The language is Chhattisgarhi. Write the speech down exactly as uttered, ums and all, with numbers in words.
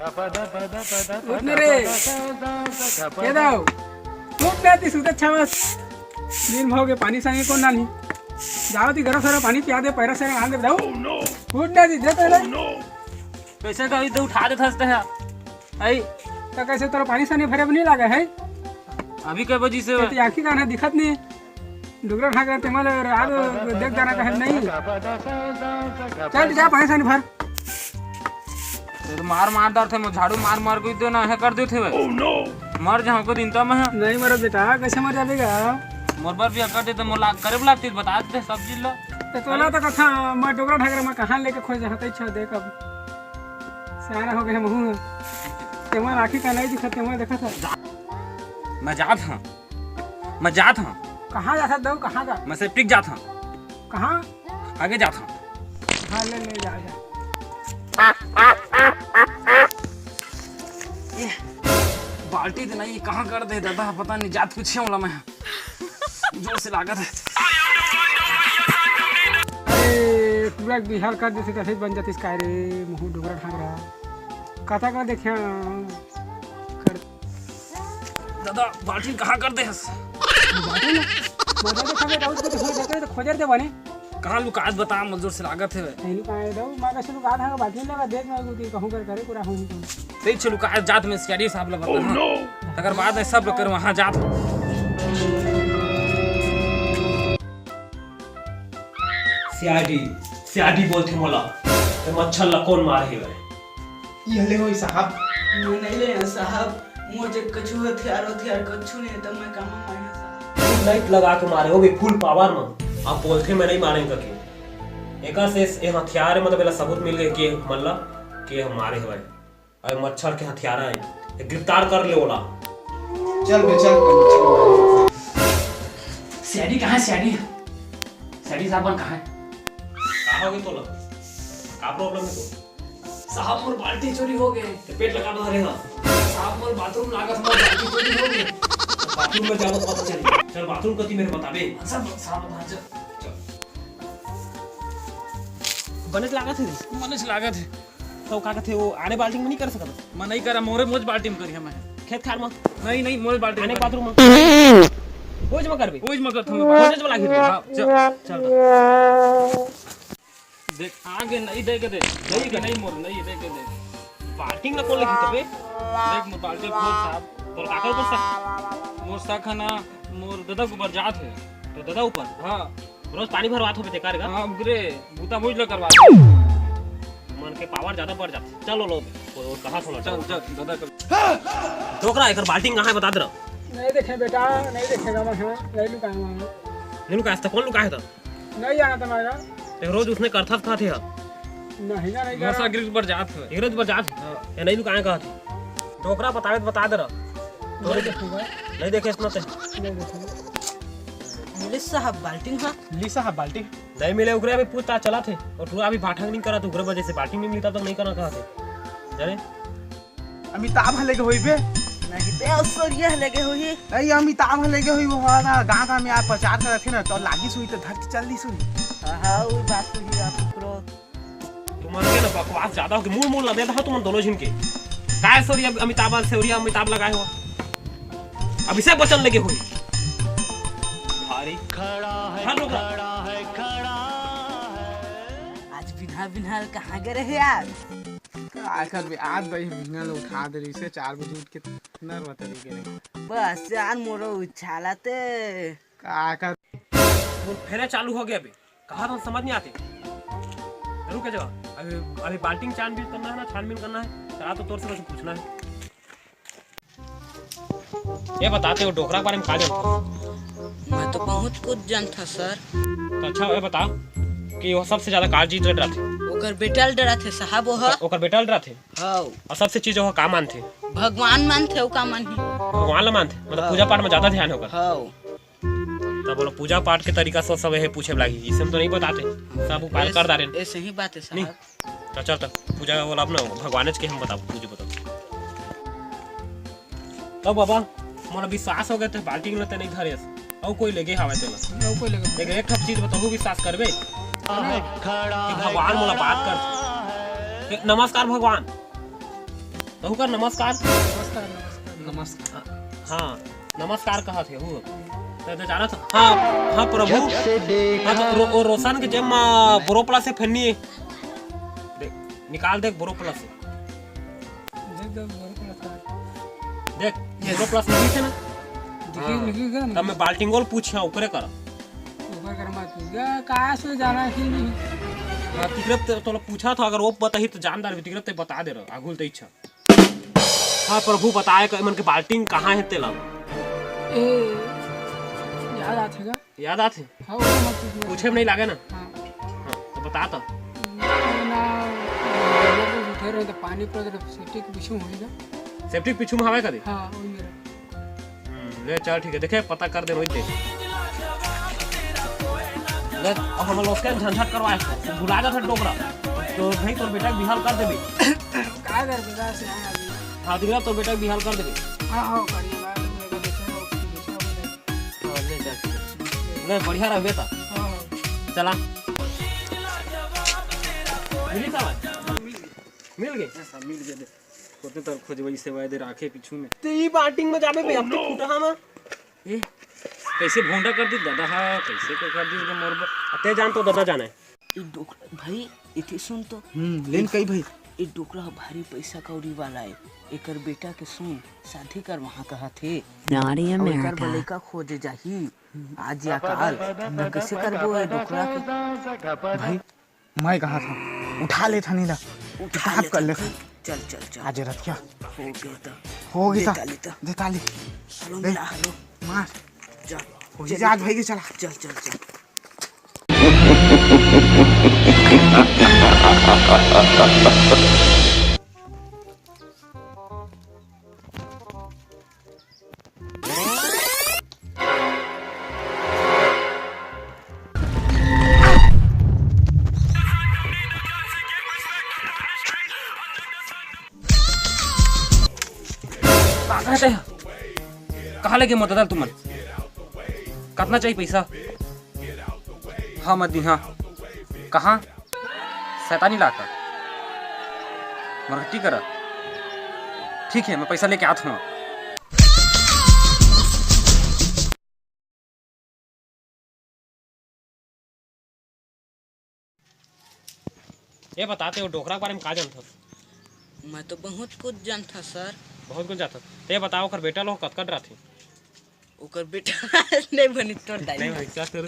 उठ न रे। के दाऊ? उठ ना, ती सुते छावस। दिन भर के पानी संगे कोन नानी। जाओ ती गरम सारा पानी पिया दे, पैरा सारा आन दे दाऊ। उठ ना ती, दे तो ले। कैसे का इधर उठा देत हस ते हा? आई। तो कैसे तोरा पानी सानी भरे बर नहीं लागे है? अभी के बजी से? ते आँखी का ना दिखत नहीं। डुगरा ढाकरा ते मला रात देख जाना कहे नहीं। चल जा पानी सानी भर। ते तो मार मार डरथे, मोर झाड़ू मार मार के दे ना, हे कर देथे भाई। मर जाऊं को दिन तो मैं। नहीं मरत बेटा, कैसे मर जाबे गा? मोर बर भी कर दे तो मोर लाग करे लागती, बता दे सब चीज ला। ते तोला तो कथा मैं डुगरा ढाकरा मैं कहाँ लेके खोज हतई छ देख अब। सियाना हो गए महू। तेमा राखी का नहीं दिखत, तेमा देखत ह। मैं जात हूँ, मैं जात हूँ। कहाँ जात हस दाऊ, कहाँ का? मैं सेप्टिक जात हूँ। कहाँ? आगे जात हूँ। हाँ, ले, ले, जा, जा। ये बाल्टी तो नहीं, कहाँ कर दे दादा, पता नहीं, जात पूछे वाला मैं। जोर से लागत है। अरे, पूरा बिहार कर देते, कैसे बन जाती इसका रे, मुँह डोगरा ढांग रहा। कथा का देखिया। दादा, बाल्टी कहाँ कर दे हस? बाल्टी ना? मजा तो खावे, दाऊ, तो खोज, तो खोज दे बने। कहाँ लुकात बता, मजदूर से लागत है। नहीं लुकाए दाऊ, मैं कैसे लुकात है, बाल्टी लगा, देख मैं कुछ कहूँ कर करे, पूरा होई तो। सही छे लुकात जात में सियाड़ी साहब ला बता। Oh, no! तकर बाद में सब लोग कर वहाँ जात। सियाड़ी, सियाड़ी बोलथे मोला। ते मच्छर ला कौन मारे हे भाई? ये ले होई साहब। मैं नहीं ले साहब, मोर जग कछु हथियार, हथियार कछु नहीं, तब मैं कामा मारिया साहब। Full light लगा के मारे हो बे, full power में। अब बोलथे मैं नहीं मारे कके। एकर से ये हथियार है, मतलब एला सबूत मिल गए कि मल्ला के हम मारे हवय। अरे मच्छर के हथियार है, ये गिरफ्तार कर ले ओला। चल बे, चल, चल। सियाड़ी कहाँ है, सियाड़ी? सियाड़ी साहब कहाँ है? का हो गए तोला? का problem है तो? साहब, मोर बाल्टी चोरी हो गए। ते पेट लगा बता रहे ना। साहब, मोर बाथरूम लागत, मोर बाल्टी चोरी हो गए। बाथरूम में जाबो पता चली। चल बाथरूम कती मेरे बताबे। सब साहब, हाँ, चल। चल। बनेच लागत है रे। मनेच लागत है। तो का कहते वो आने बाल्टी में नहीं कर सकत? मैं नहीं करा, मोरे मोज बाल्टी में करिया मैं। खेत खार में? नहीं, नहीं, मोज बाल्टी आने में। बाथरूम में? ओज में करबे? ओज में करत हूँ मैं। ओज में लागी रे। हाँ, चल। चल तो। देख, आगे नहीं देखे दे। नहीं, नहीं मोर, नहीं देखे दे। बाल्टी में कौन लिखी तबे? देख, मोर बाल्टी खोल साहब। तोर काकर ऊपर शक? मोर शक है ना, मोर दादा के ऊपर जात है। तो दादा ऊपर? हाँ। रोज पानी भरवात होबे ते का रे? हाँ, ओकरे बूता मुझ ले करवात। मन के power ज्यादा बढ़ जाथे। चलो लो, वो, वो कहाँ खोला? चल, चल, दादा कर। डोकरा, एकर बाल्टी कहाँ है, बता दे रहा। नहीं देखे बेटा, नहीं देखेगा मैं, हाँ, नहीं लुकाया मैं। नहीं लुकाया था, कौन लुकाया था? नहीं जाना था मेरा। ते रोज उसने करथा था थे। नहीं ना, नहीं जा भरोसा रहा। गिर पर जात है। गिर पर जात है। हाँ। ये नहीं लुकाया कहा थे। डोकरा बतावे तो बता दे रहा। नहीं देखूंगा। नहीं देखे इतना ते। नहीं देखूंगा। मिले साहब बाल्टी, हाँ। ली साहब बाल्टी। नहीं मिले, उगरे अभी पूछताछ चला थे। और तू अभी भाठंग नहीं करा, तो उगरे वजह से बाल्टी नहीं मिलता तो नहीं करना कहा थे। जाने? अमिताभ ह लेगे होही बे। नहीं बे, ऐश्वर्या ह लेगे होही। नहीं, अमिताभ ह लेगे होही, वो ह ना, गाँव गाँव में आ प्रचार करत हे ना, तो लागिस होही तो धर के चल दिस होही। हाँ, हाँ, वही बात होही आप करो। तुमन के ना बकवास ज्यादा होगे, मुंह मुंह लदे रहा तुमन दोनों झिन के। काय ऐश्वर्या अमिताभ, ऐश्वर्या अमिताभ लगाए हो? अभिषेक बच्चन लेगे होही। भारी। खड़ा है, हाँ, रुक। खड़ा है, खड़ा है। आज बिन्हा बिन्हा कहाँ गए रहे यार? का करबे, आज भाई बिहना ले उठा दे रहिसे, चार बजे उठ के नरवा तरी के रे। बस यार, मोरो उछाला ते। का कर। वो फेरे चालू हो गया अभी। कहा तो समझ नहीं आते। रुक जा, अभी, अभी बाल्टी छानबीन करना है ना, छानबीन करना है। चला तो तोर से कुछ पूछना है। ये बताते हो डोकरा के बारे में का जानता? मैं तो बहुत कुछ जानता सर। तो अच्छा ये बता कि वो सबसे ज्यादा का चीज डराथे? ओकर बेटा ल डराथे साहब, वो ह। ओकर बेटा ल डराथे? हाँ। और सबसे चीज वो का मानथे? भगवान मानथे, वो का मानही? भगवान ला मानथे, मतलब हाँ। पूजा पाठ में ज्यादा ध्यान होगा। हाँ। तब बोलो पूजा पाठ के तरीका से सब ये पूछे लागी, इसे हम तो नहीं बताते, सब उपाय कर डारे। ऐसे ही बात है नहीं। साहब। तो चल, तो पूजा वाला अपना भगवान के हम बताओ, पूजा बताओ। तब बाबा, मोला विश्वास हो गया, ते बाल्टी में ते नहीं धरे। अउ कोई लेगे हवे तेला। अउ कोई लेगे। देख, एक ठप चीज बताहूँ, विश्वास करबे? कि भगवान मोला बात कर। ए, नमस्कार भगवान। कहू कर नमस्कार। नमस्कार, नमस्कार। नमस्कार। हाँ, नमस्कार कहत हे, हूँ। त, त जानत, हाँ, हाँ, प्रभु। हाँ, त रो-, ओ रोशन के जेब मा बोरो प्लस हे फेन्नी। देख, निकाल देख बोरो प्लस हे। देख, देख, बोरो प्लस हे। देख, ये बोरो प्लस निकली थे ना? दिखी, हाँ। निकली गा ना? तब मैं बाल्टिंगोल पूछा, ओकरे करा। ओकर कर मत पूछ। ये कहाँ से जाना है कि नहीं? हाँ, तिकरत तो, तोला पूछा था, अगर वो बताही तो जानदार भी, तिकरत ते बता दे रहा, आगुल ते इच्छा। हाँ प्रभु, बताए क-, मन के बाल्टिंग कहाँ हे तेला? ए, याद आथे गा? याद आथे? हाँ, वो मत पूछ। पूछे में नहीं लागे ना? हाँ। हाँ, तो बता तो। ना, ना, उठे रहे तो पानी पड़ रहा, सेप्टिक पीछू होई गा। सेप्टिक पीछू में हवे कदी? हाँ, वही मेरा। हम्म, ले चल, ठीक है, देखे, पता कर दे, रोहित दे। ले, अब हम लोग के झंझट करवाए, भुला जात हे डोकरा। तो भाई, तोर बेटा के बिहाव कर देबे। का कर बेटा से आया अभी? हाँ, दिखला, तोर बेटा के बिहाव कर देबे। हाँ, हाँ, करिए बात, मेरे को दूसरा, दूसरा बोले। हाँ, ले जा, ठीक है। ले, बढ़िया रहबे ता। हाँ, हाँ। चला। मिली का बात? मिल गए? हाँ, मिल गए दे। ओतने तर खोजवई से वायदे राखे पीछू में। ते ई बाल्टिंग में जाबे बे, अब तो फुटहा में। ए, कैसे भोंडा कर दी दादा हा, कैसे को कर दी बे मोर बे। ते जान तो दादा जाने। ई डोकरा भाई, इथे सुन तो। हम्म, लेन कही भाई। ई डोकरा भारी पैसा कौड़ी वाला है। एकर बेटा के सुन, शादी कर वहाँ कहा थे। Naughty अब एकर America। बलैका खोजे जाही। आज या काल, तो कैसे करबो ए डोकरा के? भाई, मैं कहा था, उठा ले थानी ला। उठा साफ ले कर ले। चल, चल, चल। आज रतिया। हो गया तो। हो गया देता, तो। लेता। देता ले। हेलो, ले। मिला, हेलो। मार। चल। हो चल। जा, आज भाई के चला। चल, चल, चल। का कहते हैं? कहाँ लेके मदद तुमन? कतना चाहिए पैसा? हाँ, मत दी, हाँ। कहाँ? शैतानी लाकर मरघट्टी करा। ठीक है, मैं पैसा लेके आत हूँ। ये बता, ते वो डोकरा के बारे में का जानथस? मैं तो बहुत कुछ जानथा, सर। बहुत कुछ जानथस। ते ये बता, ओकर बेटा लोग कतका डराथे? ओकर बेटा नहीं बनी, तोर दाई। नहीं बनी, क्या तोर